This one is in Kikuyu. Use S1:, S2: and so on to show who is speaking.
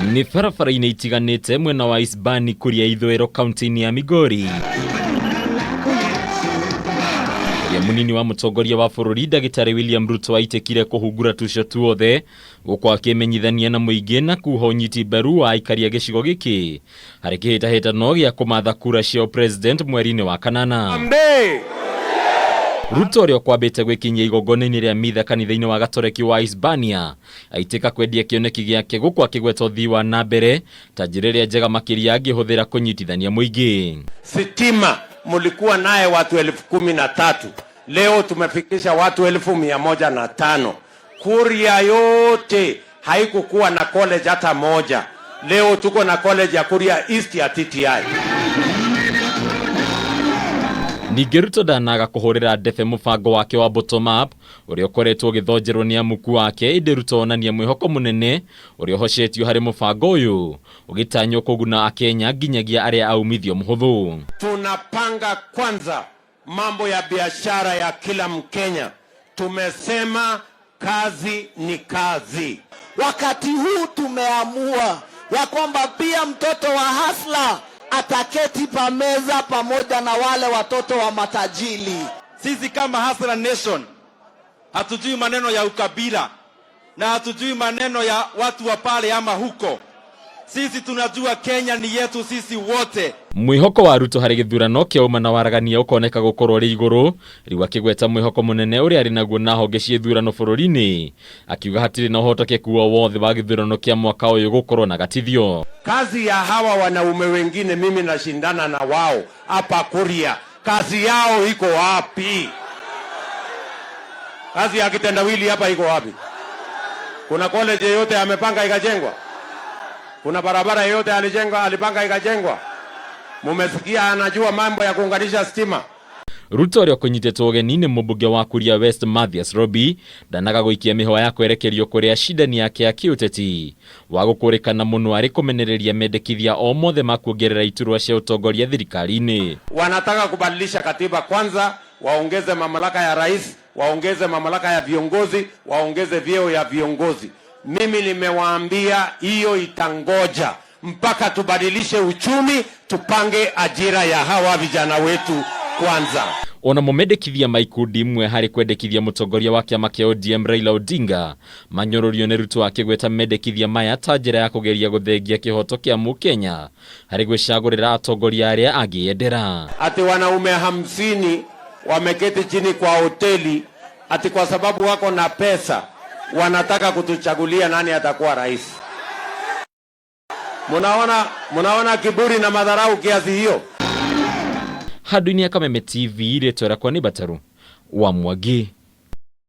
S1: Nĩ barabara-inĩ itiganĩte mwena wa Isbani kũrĩa ithũĩro kaunti-inĩ ya Migori. Ũrĩa mũnini wa mũtongoria wa bũrũri ndagĩtarĩ William Ruto aitĩkire kũhungura tuco tuothe gũkũ akĩmenyithania na mũingĩ na kuha ũnyiti mbaru wa aikari a gĩcigo gĩkĩ harĩ kĩhĩtahĩtano gĩa kũmatha kura cia president mweri-inĩ wa kanana. Ruto ũrĩa ũkwambĩte gwĩkinyia igongona-inĩ rĩa mitha kanitha-inĩ wa Gatoreki wa Hispania aitĩka kwendia kĩoneki gĩake gũkũ akĩgweta ũthii wa na mbere ta njĩra ĩrĩa njega makĩria angĩhũthĩra kũnyitithania mũingĩ.
S2: Sitima mulikuwa naye watu 13,000, leo tumefikisha watu 105,000. Kuria yote haikukuwa na college hata moja, leo tuko na college ya Kuria East ya TTI.
S1: Ningĩ Ruto ndanaga kũhũrĩra ndebe mũbango wake wa bottom up ũrĩa ũkoretwo ũgĩthonjerwo nĩ amuku wake, ĩndĩ Ruto onania mwĩhoko mũnene ũrĩa ũhocetio harĩ mũbango ũyũ ũgĩtanywo kũguna Akenya nginyagia arĩa a umithio mũhũthũ.
S2: Tunapanga kwanza mambo ya biashara ya kila Mkenya. Tumesema kazi ni kazi.
S3: Wakati huu tumeamua ya kwamba pia mtoto wa hasla ataketi pameza pamoja na wale watoto wa matajiri.
S4: Sisi kama Hustler Nation hatujui maneno ya ukabila na hatujui maneno ya watu wa pale ama huko. Sisi tunajua Kenya ni yetu sisi wote.
S1: Mwĩhoko wa Ruto harĩ gĩthurano kĩa ũma na waragania ũkoneka gũkorwo ũrĩ igũrũ rĩu akĩgweta mwĩhoko mũnene ũrĩa arĩ naguo na honge cia ithurano bũrũri-inĩ, akiuga hatirĩ na ũhotekeku o wothe wa gĩthurano kĩa mwaka ũyũ gũkorwo na gatithio.
S2: Kazi ya hawa wanaume wengine, mimi nashindana na wao hapa Kuria, kazi yao iko wapi? Kazi ya kitendawili hapa iko wapi? Kuna college yoyote amepanga ikajengwa? Kuna barabara yoyote alijenga alipanga ikajengwa? Mumesikia anajua mambo ya kuunganisha stima?
S1: Ruto ũrĩa ũkũnyitĩtwo ũgeni nĩ mũmbunge wa Kuria West Mathias Robi ndanaga gũikia mĩhwa ya kwerekerio kũrĩ acindani ake a kĩũteti wa gũkũrĩkana mũno arĩ kũmenereria mendekithia o mothe ma kuongerera iturwa cia ũtongoria thirikari-inĩ.
S2: Wanataka kubadilisha katiba kwanza, waongeze mamlaka ya rais, waongeze mamlaka ya viongozi, waongeze vyeo ya viongozi. Mimi nimewaambia hiyo itangoja mpaka tubadilishe uchumi, tupange ajira ya hawa vijana wetu kwanza.
S1: Onamo mendekithia ma ikundi imwe harĩ kwendekithia mũtongoria wa kĩama kĩa ODM Raila Odinga manyũrũrio nĩ Ruto akĩgweta mendekithia maya ta njĩra ya kũgeria gũthengia kĩhoto kĩa mũkenya harĩ gwĩcagũrĩra atongoria arĩa angĩyendera.
S2: Ati wanaume 50 wameketi chini kwa hoteli ati kwa sababu wako na pesa wanataka kutuchagulia nani atakuwa rais. Munaona, munaona kiburi na madharau kiasi hiyo?
S1: Handũ-inĩ ya Kameme TV rĩtwa rĩakwa nĩ Bataru wa Mwangi.